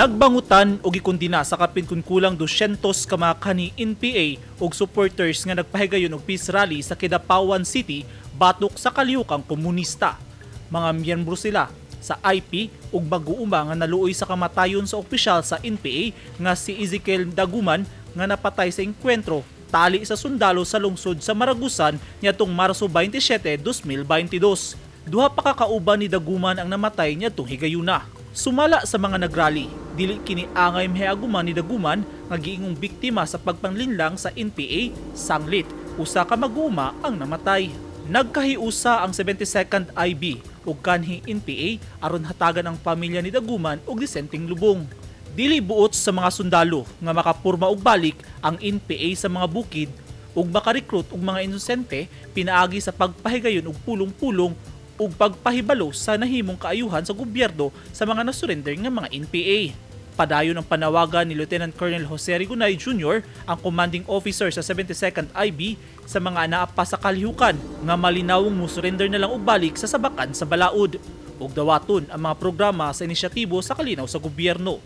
Nagbangutan og gikondena sa kapin kun kulang 200 ka mga kanhi NPA ug supporters nga nagpahigayon og peace rally sa Kidapawan City batok sa kalihokang komunista. Mga miyembro sila sa IP ug mag-uuma nga naluoy sa kamatayon sa opisyal sa NPA nga si Ezekiel Daguman nga napatay sa engkwentro tali sa sundalo sa lungsod sa Maragusan niadtong Marso 27, 2022. Duha pa ka kauban ni Daguman ang namatay niadtong higayuna. Sumala sa mga nagrally, dili kini angay mahiaguman ni Daguman nga giingong biktima sa pagpanlinlang sa NPA, sanglit usa ka mag-uuma ang namatay. Nagkahiusa ang 72nd IB ug kanhi NPA aron hatagan ang pamilya ni Daguman og disenteng lubong. Dili buot sa mga sundalo nga makapurma og balik ang NPA sa mga bukid ug makarekrut og mga inosente pinaagi sa pagpahigayon og pulong-pulong ug pagpahibalo sa nahimong kaayuhan sa gobyerno sa mga nasurrender nga mga NPA. Padayon ang panawagan ni Lieutenant Colonel Jose Rigunay Jr., ang commanding officer sa 72nd IB, sa mga naa pa sa kalihukan nga malinawong mo surrender na lang og balik sa sabakan sa balaod ug dawaton ang mga programa sa inisyatibo sa kalinaw sa gobyerno.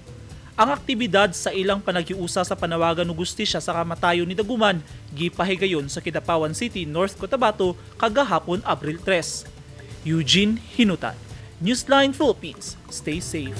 Ang aktibidad sa ilang panaghiusa sa panawagan og hustisya sa kamatayon ni Daguman gipahigayon sa Kidapawan City, North Cotabato kagahapon, Abril 3. Eugene Hinutan, Newsline Philippines. Stay safe.